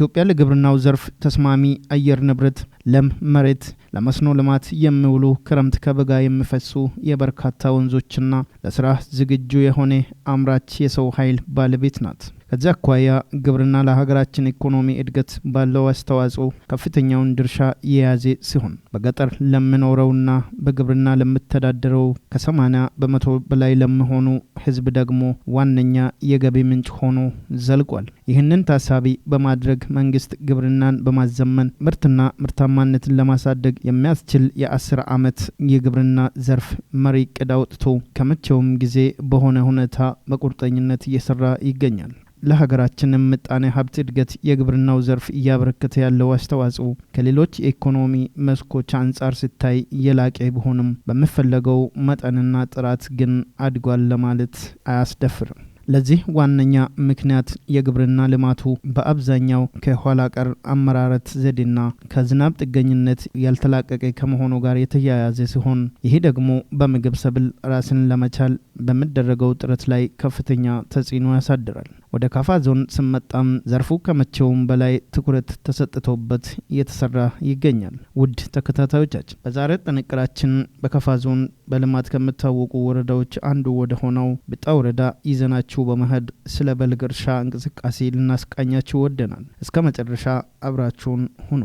ኢትዮጵያ ለግብርናው ዘርፍ ተስማሚ አየር ንብረት፣ ለም መሬት፣ ለመስኖ ልማት የሚውሉ ክረምት ከበጋ የሚፈሱ የበርካታ ወንዞችና ለስራ ዝግጁ የሆነ አምራች የሰው ኃይል ባለቤት ናት። ከዚያ አኳያ ግብርና ለሀገራችን ኢኮኖሚ እድገት ባለው አስተዋጽኦ ከፍተኛውን ድርሻ የያዘ ሲሆን፣ በገጠር ለሚኖረውና በግብርና ለሚተዳደረው ከ80% በላይ ለሚሆኑ ሕዝብ ደግሞ ዋነኛ የገቢ ምንጭ ሆኖ ዘልቋል። ይህንን ታሳቢ በማድረግ መንግስት ግብርናን በማዘመን ምርትና ምርታማነትን ለማሳደግ የሚያስችል የ10 ዓመት የግብርና ዘርፍ መሪ እቅድ አውጥቶ ከመቼውም ጊዜ በሆነ ሁኔታ በቁርጠኝነት እየሰራ ይገኛል። ለሀገራችንም ምጣኔ ሀብት እድገት የግብርናው ዘርፍ እያበረከተ ያለው አስተዋጽኦ ከሌሎች የኢኮኖሚ መስኮች አንጻር ሲታይ የላቀ ቢሆንም፣ በሚፈለገው መጠንና ጥራት ግን አድጓል ለማለት አያስደፍርም። ለዚህ ዋነኛ ምክንያት የግብርና ልማቱ በአብዛኛው ከኋላ ቀር አመራረት ዘዴና ከዝናብ ጥገኝነት ያልተላቀቀ ከመሆኑ ጋር የተያያዘ ሲሆን፣ ይህ ደግሞ በምግብ ሰብል ራስን ለመቻል በሚደረገው ጥረት ላይ ከፍተኛ ተጽዕኖ ያሳድራል። ወደ ካፋ ዞን ስመጣም ዘርፉ ከመቼውም በላይ ትኩረት ተሰጥቶበት እየተሰራ ይገኛል። ውድ ተከታታዮቻችን፣ በዛሬ ጥንቅራችን በካፋ ዞን በልማት ከሚታወቁ ወረዳዎች አንዱ ወደ ሆነው ብጣ ወረዳ ይዘናችሁ በመሄድ ስለ በልግ እርሻ እንቅስቃሴ ልናስቃኛችሁ ወደናል። እስከ መጨረሻ አብራችሁን ሁኑ።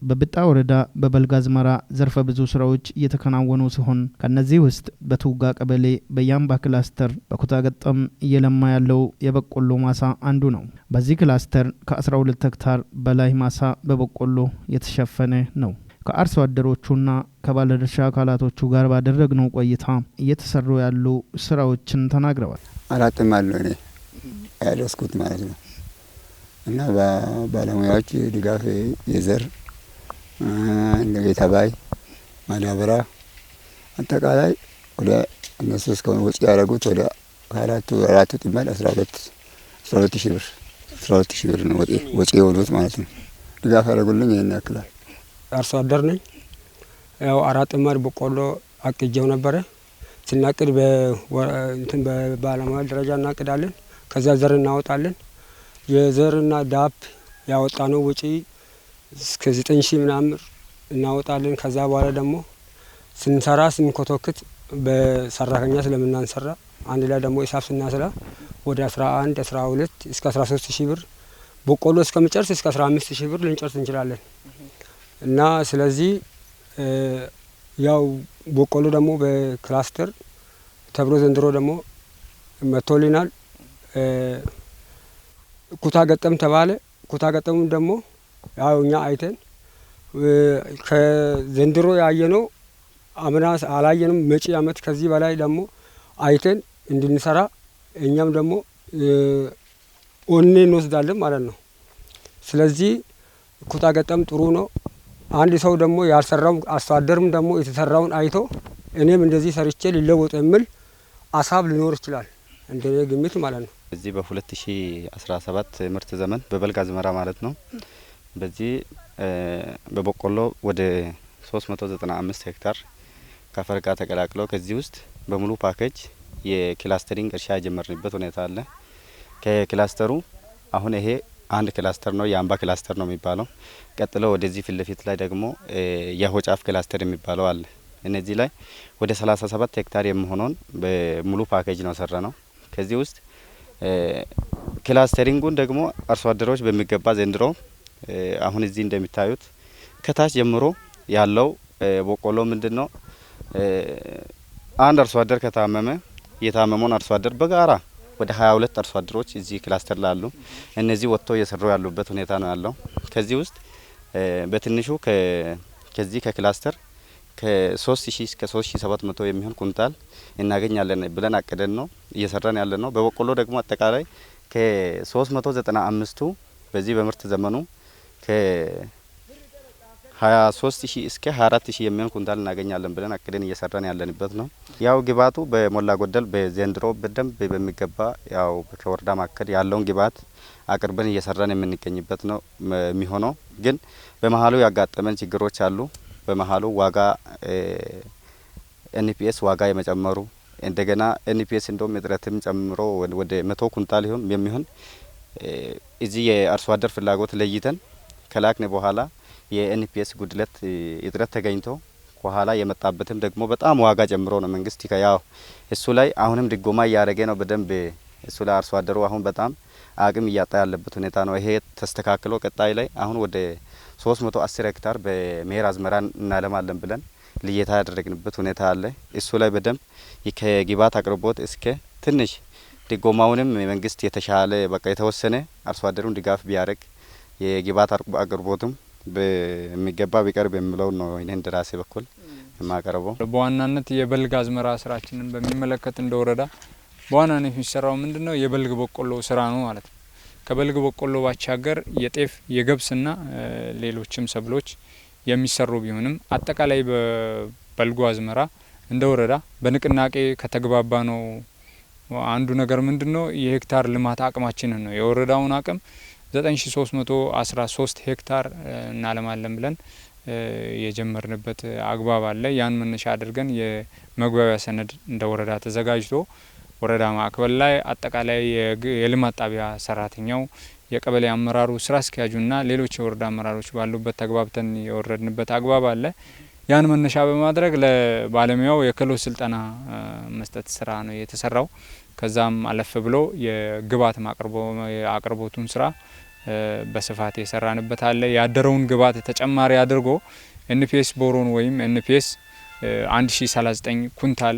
በብጣ ወረዳ በበልግ አዝመራ ዘርፈ ብዙ ስራዎች እየተከናወኑ ሲሆን፣ ከነዚህ ውስጥ በቱጋ ቀበሌ በያምባ ክላስተር በኩታ ገጠም እየለማ ያለው የበቆሎ ማሳ አንዱ ነው። በዚህ ክላስተር ከ12 ሄክታር በላይ ማሳ በበቆሎ የተሸፈነ ነው። ከአርሶ አደሮቹና ከባለድርሻ አካላቶቹ ጋር ባደረግነው ቆይታ እየተሰሩ ያሉ ስራዎችን ተናግረዋል። አራት ጥማድ ነው እኔ ያደረስኩት ማለት ነው። እና በባለሙያዎች ድጋፍ የዘር፣ እንደ ተባይ፣ ማዳበሪያ፣ አጠቃላይ ወደ እነሱ እስካሁን ወጪ ያደረጉት ወደ ከአራቱ አራቱ ጥማድ 12,000 ብር፣ 12,000 ብር ነው ወጪ የሆኑት ማለት ነው። ድጋፍ ያደረጉልኝ ይህን ያክላል። አርሶ አደር ነኝ። ያው አራት ጥማድ በቆሎ አቅጄው ነበረ። ስናቅድ እንትን በባለሙያ ደረጃ እናቅዳለን። ከዛ ዘር እናወጣለን። የዘርና ዳፕ ያወጣነው ወጪ እስከ 9,000 ምናምን እናወጣለን። ከዛ በኋላ ደግሞ ስንሰራ ስንኮተክት በሰራተኛ ስለምናንሰራ አንድ ላይ ደግሞ ሂሳብ ስናስላ ወደ 11፣ 12 እስከ 13,000 ብር፣ በቆሎ እስከምጨርስ እስከ 15,000 ብር ልንጨርስ እንችላለን። እና ስለዚህ ያው በቆሎ ደግሞ በክላስተር ተብሎ ዘንድሮ ደግሞ መጥቶልናል። ኩታ ገጠም ተባለ። ኩታ ገጠሙም ደግሞ ያው እኛ አይተን ከዘንድሮ ያየነው አምና አላየንም። መጪ አመት ከዚህ በላይ ደግሞ አይተን እንድንሰራ እኛም ደግሞ ወኔ እንወስዳለን ማለት ነው። ስለዚህ ኩታ ገጠም ጥሩ ነው። አንድ ሰው ደግሞ ያልሰራው አርሶ አደርም ደግሞ የተሰራውን አይቶ እኔም እንደዚህ ሰርቼ ሊለወጥ የሚል አሳብ ሊኖር ይችላል፣ እንደኔ ግምት ማለት ነው። እዚህ በ2017 ምርት ዘመን በበልግ አዝመራ ማለት ነው። በዚህ በበቆሎ ወደ 395 ሄክታር ከአፈር ጋር ተቀላቅሎ ከዚህ ውስጥ በሙሉ ፓኬጅ የ clustering እርሻ የጀመርንበት ሁኔታ አለ። ከክላስተሩ አሁን ይሄ አንድ ክላስተር ነው፣ የአምባ ክላስተር ነው የሚባለው። ቀጥሎ ወደዚህ ፊት ለፊት ላይ ደግሞ የሆጫፍ ክላስተር የሚባለው አለ። እነዚህ ላይ ወደ 37 ሄክታር የሚሆነውን በሙሉ ፓኬጅ ነው ሰራ ነው። ከዚህ ውስጥ clustering ኡን ደግሞ አርሶ አደሮች በሚገባ ዘንድሮ አሁን እዚህ እንደሚታዩት ከታች ጀምሮ ያለው በቆሎ ምንድን ነው፣ አንድ አርሶ አደር ከታመመ የታመመውን አርሶ አደር በጋራ ወደ 22 አርሶ አደሮች እዚህ ክላስተር ላሉ እነዚህ ወጥተው እየሰሩ ያሉበት ሁኔታ ነው ያለው። ከዚህ ውስጥ በትንሹ ከዚህ ከክላስተር ከ3000 እስከ 3700 የሚሆን ኩንታል እናገኛለን ብለን አቅደን ነው እየሰራን ያለ ነው። በበቆሎ ደግሞ አጠቃላይ ከ395ቱ በዚህ በምርት ዘመኑ ከ23,000 እስከ 24,000 የሚሆን ኩንታል እናገኛለን ብለን አቅደን እየሰራን ያለንበት ነው። ያው ግብአቱ በሞላ ጎደል በዘንድሮ በደንብ በሚገባ ያው ከወረዳ ማዕከል ያለውን ግብአት አቅርበን እየሰራን የምንገኝበት ነው የሚሆነው። ግን በመሀሉ ያጋጠመን ችግሮች አሉ። በመሀሉ ዋጋ ኤንፒኤስ ዋጋ የመጨመሩ፣ እንደገና ኤንፒኤስ እንደውም እጥረትም ጨምሮ ወደ 100 ኩንታል የሚሆን እዚህ የአርሶ አደር ፍላጎት ለይተን ከላክን በኋላ የኤንፒኤስ ጉድለት እጥረት ተገኝቶ ከኋላ የመጣበትም ደግሞ በጣም ዋጋ ጨምሮ ነው። መንግስት ያው እሱ ላይ አሁንም ድጎማ እያደረገ ነው በደንብ። እሱ ላይ አርሶ አደሩ አሁን በጣም አቅም እያጣ ያለበት ሁኔታ ነው። ይሄ ተስተካክሎ ቀጣይ ላይ አሁን ወደ 310 ሄክታር በመኸር አዝመራ እናለማለን ብለን ልየታ ያደረግንበት ሁኔታ አለ። እሱ ላይ በደንብ ከግብዓት አቅርቦት እስከ ትንሽ ድጎማውንም መንግስት የተሻለ በቃ የተወሰነ አርሶ አደሩን ድጋፍ ቢያደርግ፣ የግብዓት አቅርቦትም በሚገባ ቢቀርብ የሚለው ነው እኔ እንደራሴ በኩል የማቀርበው። በዋናነት የበልግ አዝመራ ስራችንን በሚመለከት እንደ ወረዳ በዋናነት የሚሰራው ምንድነው? የበልግ በቆሎ ስራ ነው ማለት ነው። ከበልግ በቆሎ ባሻገር የጤፍ፣ የገብስና ሌሎችም ሰብሎች የሚሰሩ ቢሆንም አጠቃላይ በበልጉ አዝመራ እንደ ወረዳ በንቅናቄ ከተግባባ ነው አንዱ ነገር ምንድነው? የሄክታር ልማት አቅማችንን ነው። የወረዳውን አቅም 9313 ሄክታር እናለማለን ብለን የጀመርንበት አግባብ አለ። ያን መነሻ አድርገን የመግባቢያ ሰነድ እንደ ወረዳ ተዘጋጅቶ ወረዳ ማዕከል ላይ አጠቃላይ የልማት ጣቢያ ሰራተኛው፣ የቀበሌ አመራሩ፣ ስራ አስኪያጁና ሌሎች የወረዳ አመራሮች ባሉበት ተግባብተን የወረድንበት አግባብ አለ። ያን መነሻ በማድረግ ለባለሙያው የክህሎት ስልጠና መስጠት ስራ ነው የተሰራው። ከዛም አለፍ ብሎ የግብዓት አቅርቦቱን ስራ በስፋት የሰራንበት አለ። ያደረውን ግብዓት ተጨማሪ አድርጎ ኤንፒኤስ ቦሮን ወይም ኤንፒኤስ 1039 ኩንታል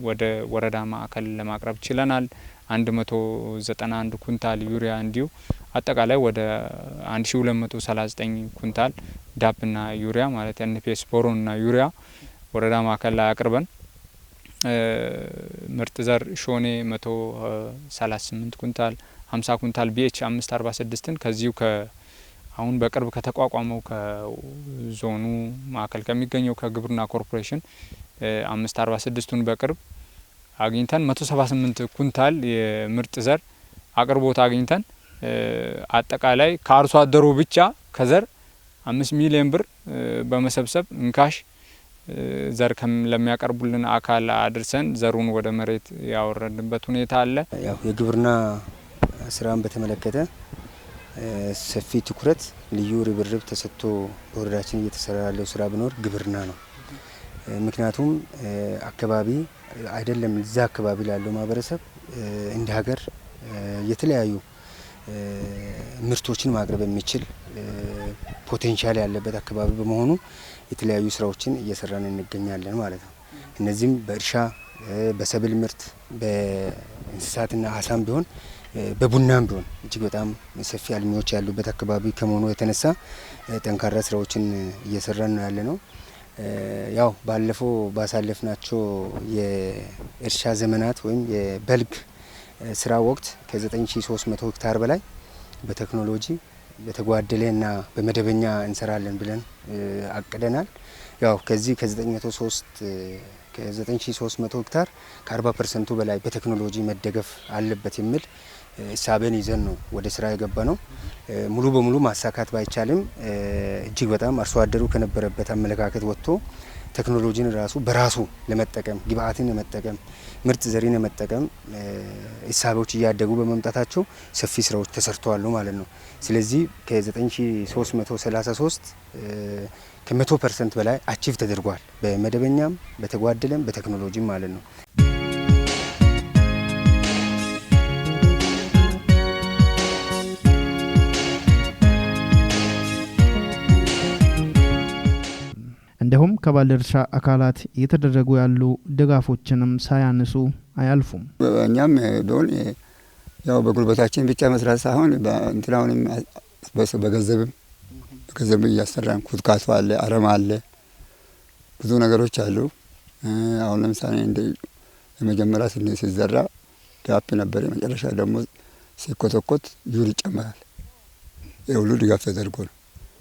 ወደ ወረዳ ማዕከል ለማቅረብ ችለናል። 191 ኩንታል ዩሪያ፣ እንዲሁ አጠቃላይ ወደ 1239 ኩንታል ዳፕና ዩሪያ ማለት ኤንፒኤስ ቦሮንና ዩሪያ ወረዳ ማዕከል ላይ አቅርበን፣ ምርጥ ዘር ሾኔ 138 ኩንታል፣ 50 ኩንታል ቢኤች 546ን ከዚሁ አሁን በቅርብ ከተቋቋመው ከዞኑ ማዕከል ከሚገኘው ከግብርና ኮርፖሬሽን 546ቱን በቅርብ አግኝተን 178 ኩንታል የምርጥ ዘር አቅርቦት አግኝተን አጠቃላይ ከአርሶ አደሩ ብቻ ከዘር 5 ሚሊዮን ብር በመሰብሰብ እንካሽ ዘር ለሚያቀርቡልን አካል አድርሰን ዘሩን ወደ መሬት ያወረድንበት ሁኔታ አለ። ያው የግብርና ስራን በተመለከተ ሰፊ ትኩረት፣ ልዩ ርብርብ ተሰጥቶ በወረዳችን እየተሰራ ያለው ስራ ቢኖር ግብርና ነው። ምክንያቱም አካባቢ አይደለም እዛ አካባቢ ላለው ማህበረሰብ እንደ ሀገር የተለያዩ ምርቶችን ማቅረብ የሚችል ፖቴንሻል ያለበት አካባቢ በመሆኑ የተለያዩ ስራዎችን እየሰራን እንገኛለን ማለት ነው። እነዚህም በእርሻ፣ በሰብል ምርት፣ በእንስሳትና አሳም ቢሆን፣ በቡናም ቢሆን እጅግ በጣም ሰፊ አልሚዎች ያሉበት አካባቢ ከመሆኑ የተነሳ ጠንካራ ስራዎችን እየሰራን ነው ያለ ነው። ያው ባለፈው ባሳለፍናቸው የእርሻ ዘመናት ወይም የበልግ ስራ ወቅት ከ9300 ሄክታር በላይ በቴክኖሎጂ፣ በተጓደለና በመደበኛ እንሰራለን ብለን አቅደናል። ያው ከዚህ ከ903 ከ9300 ሄክታር ከ40 ፐርሰንቱ በላይ በቴክኖሎጂ መደገፍ አለበት የሚል እሳቤን ይዘን ነው ወደ ስራ የገባ ነው። ሙሉ በሙሉ ማሳካት ባይቻልም እጅግ በጣም አርሶ አደሩ ከነበረበት አመለካከት ወጥቶ ቴክኖሎጂን ራሱ በራሱ ለመጠቀም፣ ግብአትን ለመጠቀም፣ ምርጥ ዘሪን ለመጠቀም እሳቤዎች እያደጉ በመምጣታቸው ሰፊ ስራዎች ተሰርተዋል ማለት ነው። ስለዚህ ከ9333 ከ100% በላይ achieve ተደርጓል። በመደበኛም፣ በተጓደለም፣ በቴክኖሎጂም ማለት ነው። እንዲሁም ከባለድርሻ አካላት እየተደረጉ ያሉ ድጋፎችንም ሳያነሱ አያልፉም። እኛም ቢሆን ያው በጉልበታችን ብቻ መስራት ሳይሆን እንትናውንም በገንዘብም እያሰራን፣ ኩትካቶ አለ፣ አረም አለ፣ ብዙ ነገሮች አሉ። አሁን ለምሳሌ እንደ የመጀመሪያ ሲዘራ ዳፕ ነበር። የመጨረሻ ደግሞ ሲኮተኮት ዩር ይጨመራል። ይህ ሁሉ ድጋፍ ተደርጎ ነው፣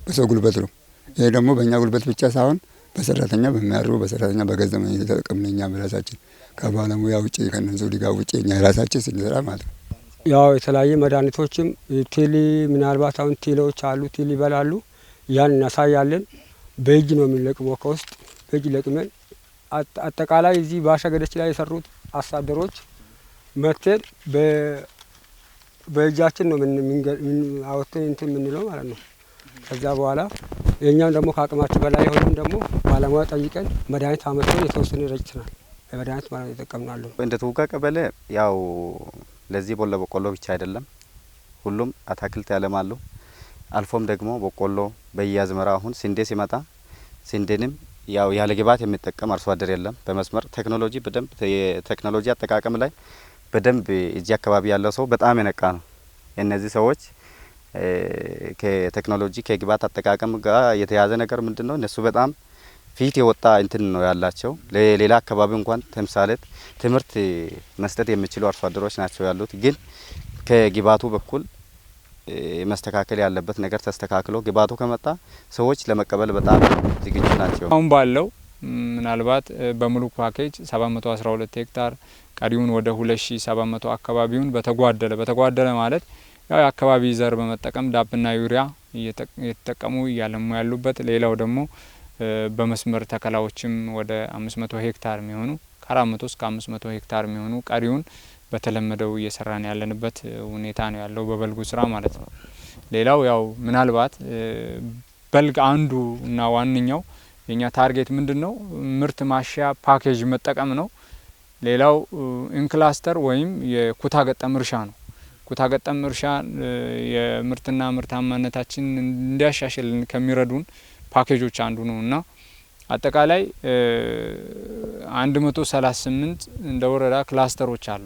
በሰው ጉልበት ነው። ይሄ ደግሞ በእኛ ጉልበት ብቻ ሳይሆን በሰራተኛ በሚያርቡ በሰራተኛ በገንዘብ የተጠቀምን እኛ በራሳችን ከባለሙያ ውጭ፣ ከነሱ ድጋፍ ውጭ እኛ ራሳችን ስንሰራ ማለት ነው። ያው የተለያየ መድኃኒቶችም ቲሊ ምናልባት አሁን ቲሎች አሉ፣ ቲል ይበላሉ። ያን እናሳያለን። በእጅ ነው የምንለቅመው። ከውስጥ በእጅ ለቅመን አጠቃላይ እዚህ ባሻ ገደች ላይ የሰሩት አሳደሮች መተን በእጃችን ነው አወጥተን እንትን የምንለው ማለት ነው። ከዛ በኋላ የእኛም ደግሞ ከአቅማችን በላይ የሆነም ደግሞ ባለሙያ ጠይቀን መድኃኒት አመጥተን የተወሰነ ረጭተናል። መድኃኒት ማለት የተጠቀምናለሁ። እንደ ቱጋ ቀበሌ ያው ለዚህ ለበቆሎ ብቻ አይደለም፣ ሁሉም አታክልት ያለማሉ። አልፎም ደግሞ በቆሎ በየአዝመራ አሁን ስንዴ ሲመጣ ስንዴንም ያው ያለ ግብዓት የሚጠቀም አርሶ አደር የለም። በመስመር ቴክኖሎጂ በደንብ የቴክኖሎጂ አጠቃቀም ላይ በደንብ እዚህ አካባቢ ያለው ሰው በጣም የነቃ ነው። እነዚህ ሰዎች ከቴክኖሎጂ ከግብዓት አጠቃቀም ጋር የተያዘ ነገር ምንድነው? እነሱ በጣም ፊት የወጣ እንትን ነው ያላቸው። ለሌላ አካባቢ እንኳን ተምሳሌት ትምህርት መስጠት የሚችሉ አርሶ አደሮች ናቸው ያሉት። ግን ከግብዓቱ በኩል መስተካከል ያለበት ነገር ተስተካክሎ ግብዓቱ ከመጣ ሰዎች ለመቀበል በጣም ዝግጁ ናቸው። አሁን ባለው ምናልባት በሙሉ ፓኬጅ 712 ሄክታር፣ ቀሪውን ወደ 2700 አካባቢውን በተጓደለ ማለት ያው የአካባቢ ዘር በመጠቀም ዳፕና ዩሪያ እየተጠቀሙ እያለሙ ያሉበት፣ ሌላው ደግሞ በመስመር ተከላዎችም ወደ 500 ሄክታር የሚሆኑ፣ ከ400 እስከ 500 ሄክታር የሚሆኑ፣ ቀሪውን በተለመደው እየሰራን ያለንበት ሁኔታ ነው ያለው በበልጉ ስራ ማለት ነው። ሌላው ያው ምናልባት በልግ አንዱ እና ዋነኛው የኛ target ምንድነው? ምርት ማሻያ ፓኬጅ መጠቀም ነው። ሌላው in cluster ወይም የኩታ ገጠም እርሻ ነው። ኩታ ገጠም እርሻ የምርትና ምርታማነታችን እንዲያሻሽልን ከሚረዱን ፓኬጆች አንዱ ነውና አጠቃላይ 138 እንደ ወረዳ ክላስተሮች አሉ።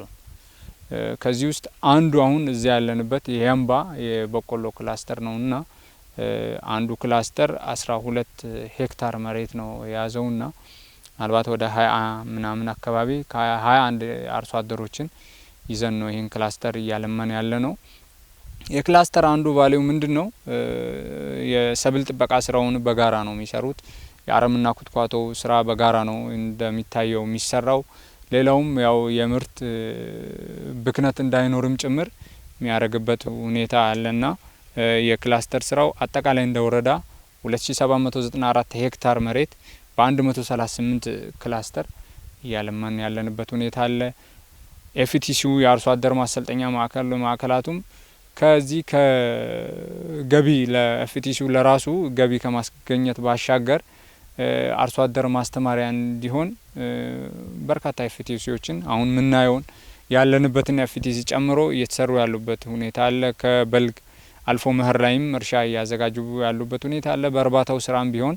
ከዚህ ውስጥ አንዱ አሁን እዚያ ያለንበት የያምባ የበቆሎ ክላስተር ነውና አንዱ ክላስተር 12 ሄክታር መሬት ነው የያዘውና ምናልባት ወደ 20 ምናምን አካባቢ ከ21 አርሶ አደሮችን ይዘን ነው ይሄን ክላስተር እያለማን ያለነው። የክላስተር አንዱ value ምንድነው? የሰብል ጥበቃ ስራውን በጋራ ነው የሚሰሩት። የአረምና ኩትኳቶ ስራ በጋራ ነው እንደሚታየው የሚሰራው። ሌላውም ያው የምርት ብክነት እንዳይኖርም ጭምር የሚያደርግበት ሁኔታ አለና የክላስተር ስራው አጠቃላይ እንደ ወረዳ 2794 ሄክታር መሬት በ138 ክላስተር እያለማን ያለንበት ሁኔታ አለ። FTC ው የአርሶ አደር ማሰልጠኛ ማዕከላቱም ከዚህ ከገቢ ለ FTC ው ለራሱ ገቢ ከማስገኘት ባሻገር አርሶ አደር ማስተማሪያ እንዲሆን በርካታ FTC ዎችን አሁን ምናየውን ያለንበትን FTC ጨምሮ እየተሰሩ ያሉበት ሁኔታ አለ። ከበልግ አልፎ መኸር ላይም እርሻ እያዘጋጁ ያሉበት ሁኔታ አለ። በእርባታው ስራም ቢሆን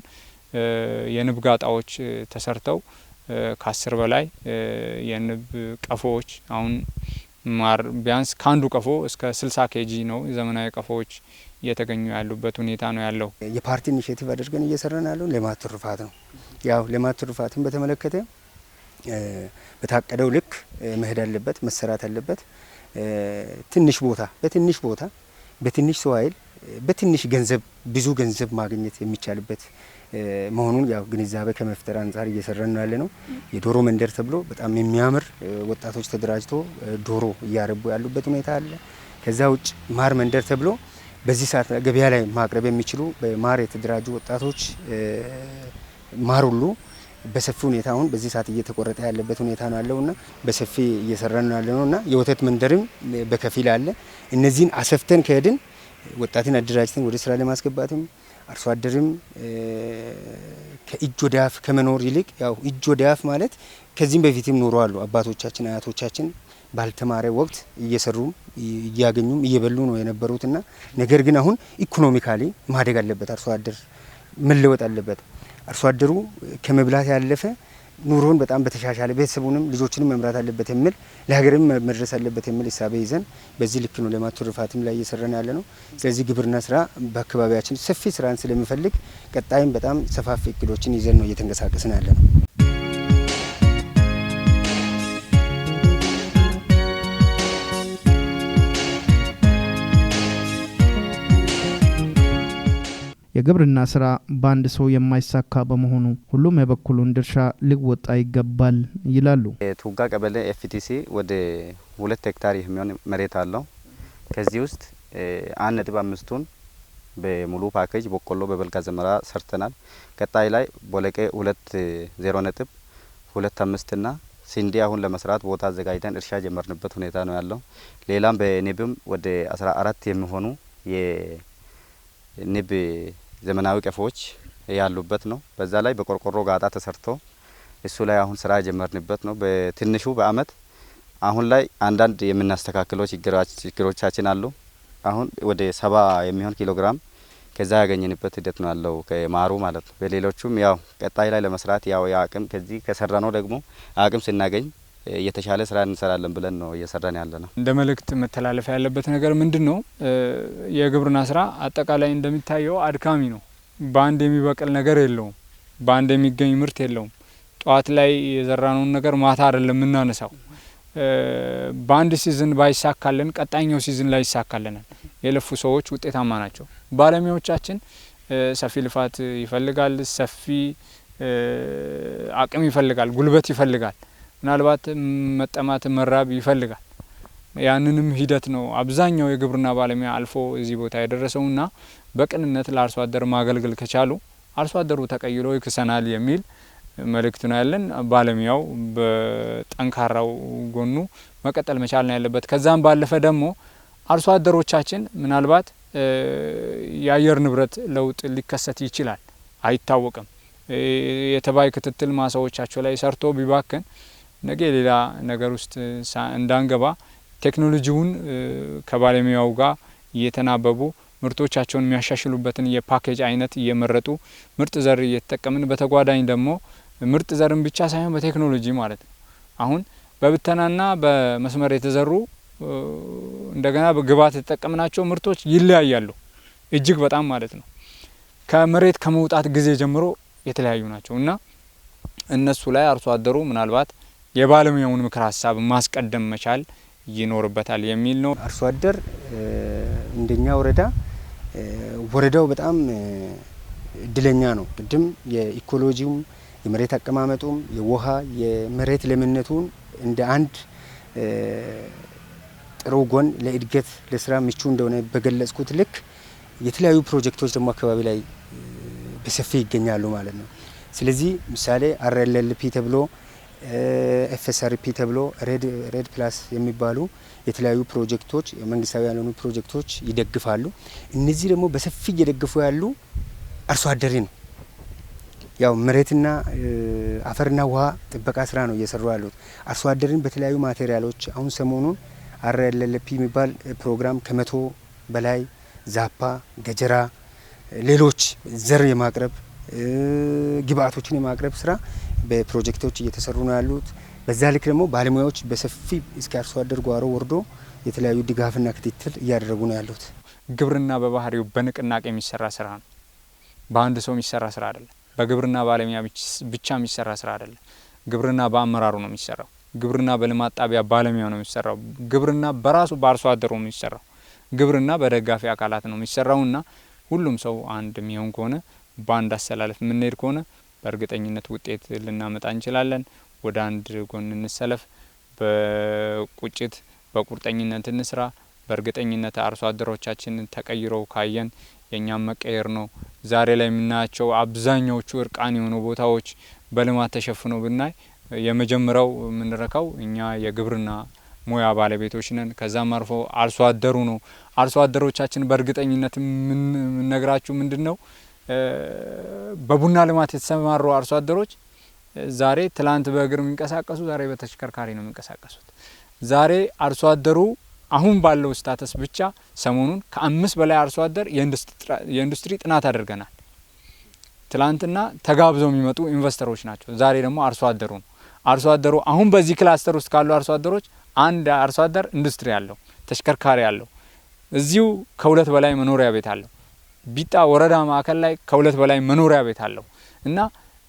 የንብ ጋጣዎች ተሰርተው ከ10 በላይ የንብ ቀፎዎች፣ አሁን ማር ቢያንስ ካንዱ ቀፎ እስከ 60 ኬጂ ነው ዘመናዊ ቀፎዎች እየተገኙ ያሉበት ሁኔታ ነው ያለው። የፓርቲ initiative አድርገን እየሰራን ያለው ልማት ትሩፋት ነው። ያው ልማት ትሩፋትን በተመለከተ በታቀደው ልክ መሄድ አለበት፣ መሰራት አለበት። ትንሽ ቦታ በትንሽ ቦታ በትንሽ ሰው ኃይል በትንሽ ገንዘብ ብዙ ገንዘብ ማግኘት የሚቻልበት መሆኑን ያው ግንዛቤ ከመፍጠር አንጻር እየሰራን ነው ያለነው። የዶሮ መንደር ተብሎ በጣም የሚያምር ወጣቶች ተደራጅቶ ዶሮ እያረቡ ያሉበት ሁኔታ አለ። ከዛ ውጭ ማር መንደር ተብሎ በዚህ ሰዓት ገበያ ላይ ማቅረብ የሚችሉ በማር የተደራጁ ወጣቶች ማር ሁሉ በሰፊ ሁኔታ አሁን በዚህ ሰዓት እየተቆረጠ ያለበት ሁኔታ ነው ያለውና በሰፊ እየሰራን ነው ያለነውና የወተት መንደርም በከፊል አለ። እነዚህን አሰፍተን ከሄድን ወጣትን አደራጅተን ወደ ስራ ለማስገባትም አርሶ አደርም ከእጅ ወደ አፍ ከመኖር ይልቅ፣ ያው እጅ ወደ አፍ ማለት ከዚህም በፊትም ኖሮ አሉ አባቶቻችን አያቶቻችን ባልተማረ ወቅት እየሰሩም እያገኙም እየበሉ ነው የነበሩትና ነገር ግን አሁን economically ማደግ አለበት፣ አርሶ አደር መለወጥ አለበት። አርሶ አደሩ ከመብላት ያለፈ ኑሮን በጣም በተሻሻለ ቤተሰቡንም ልጆችንም መምራት አለበት የሚል፣ ለሀገርም መድረስ አለበት የሚል እሳቤ ይዘን በዚህ ልክ ነው ልማት ትሩፋትም ላይ እየሰራን ያለ ነው። ስለዚህ ግብርና ስራ በአካባቢያችን ሰፊ ስራን ስለሚፈልግ ቀጣይም በጣም ሰፋፊ እቅዶችን ይዘን ነው እየተንቀሳቀስን ያለ ነው። የግብርና ስራ በአንድ ሰው የማይሳካ በመሆኑ ሁሉም የበኩሉን ድርሻ ሊወጣ ይገባል ይላሉ። ቱጋ ቀበሌ FTC ወደ 2 ሄክታር የሚሆን መሬት አለው። ከዚህ ውስጥ 1.5ቱን በሙሉ ፓኬጅ በቆሎ በበልግ አዝመራ ሰርተናል። ቀጣይ ላይ ቦለቄ 2 0.25 ና ስንዴ አሁን ለመስራት ቦታ አዘጋጅተን እርሻ ጀመርንበት ሁኔታ ነው ያለው። ሌላም በንብም ወደ 14 የሚሆኑ የንብ ዘመናዊ ቀፎዎች ያሉበት ነው። በዛ ላይ በቆርቆሮ ጋጣ ተሰርቶ እሱ ላይ አሁን ስራ የጀመርንበት ነው። በትንሹ በአመት አሁን ላይ አንዳንድ የምናስተካክለው ችግሮቻችን አሉ። አሁን ወደ 70 የሚሆን ኪሎ ግራም ከዛ ያገኘንበት ሂደት ነው ያለው ከማሩ ማለት ነው። በሌሎቹም ያው ቀጣይ ላይ ለመስራት ያው የአቅም ከዚህ ከሰራ ነው ደግሞ አቅም ስናገኝ የተሻለ ስራ እንሰራለን ብለን ነው እየሰራን ያለ ነው። እንደ መልእክት መተላለፍ ያለበት ነገር ምንድን ነው? የግብርና ስራ አጠቃላይ እንደሚታየው አድካሚ ነው። በአንድ የሚበቅል ነገር የለውም። በአንድ የሚገኝ ምርት የለውም። ጠዋት ላይ የዘራነውን ነገር ማታ አይደለም የምናነሳው። በአንድ season ባይሳካልን ቀጣይኛው season ላይ ይሳካልናል። የለፉ ሰዎች ውጤታማ ናቸው። ባለሙያዎቻችን ሰፊ ልፋት ይፈልጋል፣ ሰፊ አቅም ይፈልጋል፣ ጉልበት ይፈልጋል፣ ምናልባት መጠማት መራብ ይፈልጋል። ያንንም ሂደት ነው አብዛኛው የግብርና ባለሙያ አልፎ እዚህ ቦታ የደረሰውና በቅንነት ለአርሶ አደር ማገልገል ከቻሉ አርሶ አደሩ ተቀይሮ ይክሰናል የሚል መልእክት ነው ያለን። ባለሙያው በጠንካራው ጎኑ መቀጠል መቻል ነው ያለበት። ከዛም ባለፈ ደግሞ አርሶ አደሮቻችን ምናልባት የአየር ንብረት ለውጥ ሊከሰት ይችላል፣ አይታወቅም። የተባይ ክትትል ማሳዎቻቸው ላይ ሰርቶ ቢባክን ነገ ሌላ ነገር ውስጥ እንዳንገባ ቴክኖሎጂውን ከባለሙያው ጋር እየተናበቡ ምርቶቻቸውን የሚያሻሽሉበትን የፓኬጅ አይነት እየመረጡ ምርጥ ዘር እየተጠቀምን በተጓዳኝ ደግሞ ምርጥ ዘርን ብቻ ሳይሆን በቴክኖሎጂ ማለት ነው። አሁን በብተናና በመስመር የተዘሩ እንደገና በግብዓት የተጠቀምናቸው ምርቶች ይለያያሉ፣ እጅግ በጣም ማለት ነው። ከመሬት ከመውጣት ጊዜ ጀምሮ የተለያዩ ናቸው እና እነሱ ላይ አርሶ አደሩ ምናልባት የባለሙያውን ምክር ሀሳብ ማስቀደም መቻል ይኖርበታል የሚል ነው። አርሶ አደር እንደኛ ወረዳ ወረዳው በጣም እድለኛ ነው። ቅድም የ ecology ውም የመሬት አቀማመጡም የውሃ የመሬት ለምነቱን እንደ አንድ ጥሩ ጎን ለእድገት ለስራ ምቹ እንደሆነ በገለጽኩት ልክ የተለያዩ ፕሮጀክቶች ደግሞ አካባቢ ላይ በሰፊ ይገኛሉ ማለት ነው። ስለዚህ ምሳሌ RLLP ተብሎ፣ FSRP ተብሎ፣ REDD Plus የሚባሉ የተለያዩ ፕሮጀክቶች መንግስታዊ ያልሆኑ ፕሮጀክቶች ይደግፋሉ። እነዚህ ደግሞ በሰፊ እየደገፉ ያሉ አርሶ አደሬ ነው። ያው መሬትና አፈርና ውሃ ጥበቃ ስራ ነው እየሰሩ ያሉት። አርሶ አደርን በተለያዩ material ኦች አሁን ሰሞኑን RLLP የሚባል ፕሮግራም ከ100 በላይ ዛፓ፣ ገጀራ፣ ሌሎች ዘር የማቅረብ ግብአቶችን የማቅረብ ስራ በፕሮጀክቶች እየተሰሩ ነው ያሉት። በዛ ልክ ደግሞ ባለሙያዎች በሰፊ እስከ አርሶ አደር ጓሮ ወርዶ የተለያዩ ድጋፍና ክትትል እያደረጉ ነው ያሉት። ግብርና በባህሪው በንቅናቄ የሚሰራ ስራ ነው። በአንድ ሰው የሚሰራ ስራ አይደለም። በግብርና ባለሙያ ብቻ የሚሰራ ስራ አይደለም። ግብርና በአመራሩ ነው የሚሰራው። ግብርና በልማት ጣቢያ ባለሙያው ነው የሚሰራው። ግብርና በራሱ በአርሶ አደሩ ነው የሚሰራው። ግብርና በደጋፊ አካላት ነው የሚሰራውና ሁሉም ሰው አንድ የሚሆን ከሆነ፣ በአንድ አሰላለፍ የምንሄድ ከሆነ በእርግጠኝነት ውጤት ልናመጣ እንችላለን። ወደ አንድ ጎን እንሰለፍ፣ በቁጭት በቁርጠኝነት እንስራ። በእርግጠኝነት አርሶ አደሮቻችን ተቀይረው ካየን የእኛም መቀየር ነው። ዛሬ ላይ የምናያቸው አብዛኛዎቹ እርቃን የሆኑ ቦታዎች በልማት ተሸፍነው ብናይ የመጀመሪያው የምንረካው እኛ የግብርና ሙያ ባለቤቶች ነን። ከዛም አርፎ አርሶ አደሩ ነው። አርሶ አደሮቻችን በእርግጠኝነት የምንነግራችሁ ምንድን ነው፣ በቡና ልማት የተሰማሩ አርሶ አደሮች ዛሬ ትላንት በእግር የሚንቀሳቀሱ ዛሬ በተሽከርካሪ ነው የሚንቀሳቀሱት። ዛሬ አርሶ አደሩ አሁን ባለው status ብቻ ሰሞኑን ከ5 በላይ አርሶ አደር የኢንዱስትሪ ጥናት አድርገናል። ትላንትና ተጋብዘው የሚመጡ ኢንቨስተሮች ናቸው። ዛሬ ደግሞ አርሶ አደሩ ነው። አርሶ አደሩ አሁን በዚህ ክላስተር ውስጥ ካሉ አርሶ አደሮች አንድ አርሶ አደር ኢንዱስትሪ አለው፣ ተሽከርካሪ አለው፣ እዚሁ ከ2 በላይ መኖሪያ ቤት አለው። ቢጣ ወረዳ ማዕከል ላይ ከ2 በላይ መኖሪያ ቤት አለው እና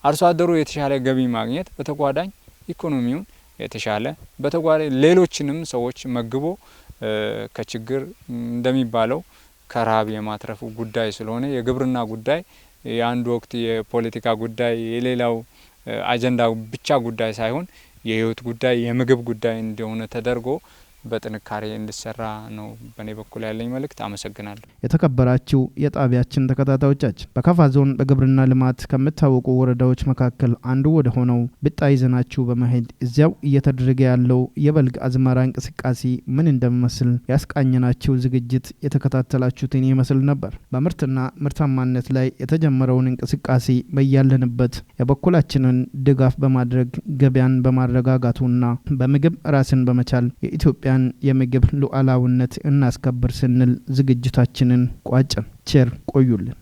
አርሶ አደሩ የተሻለ ገቢ ማግኘት በተጓዳኝ ኢኮኖሚውን የተሻለ በተጓዳኝ ሌሎችንም ሰዎች መግቦ ከችግር እንደሚባለው ከረሀብ የማትረፉ ጉዳይ ስለሆነ የግብርና ጉዳይ የአንድ ወቅት የፖለቲካ ጉዳይ የሌላው አጀንዳ ብቻ ጉዳይ ሳይሆን የህይወት ጉዳይ የምግብ ጉዳይ እንደሆነ ተደርጎ በጥንካሬ እንዲሰራ ነው በእኔ በኩል ያለኝ መልእክት። አመሰግናለሁ። የተከበራችሁ የጣቢያችን ተከታታዮቻችን፣ በካፋ ዞን በግብርና ልማት ከሚታወቁ ወረዳዎች መካከል አንዱ ወደ ሆነው ብጣ ይዘናችሁ በመሄድ እዚያው እየተደረገ ያለው የበልግ አዝመራ እንቅስቃሴ ምን እንደሚመስል ያስቃኘናችሁ ዝግጅት የተከታተላችሁትን ይመስል ነበር። በምርትና ምርታማነት ላይ የተጀመረውን እንቅስቃሴ በያለንበት የበኩላችንን ድጋፍ በማድረግ ገበያን በማረጋጋቱና በምግብ ራስን በመቻል የኢትዮጵያን የምግብ ሉዓላዊነት እናስከብር ስንል ዝግጅታችንን ቋጨን። ቸር ቆዩልን።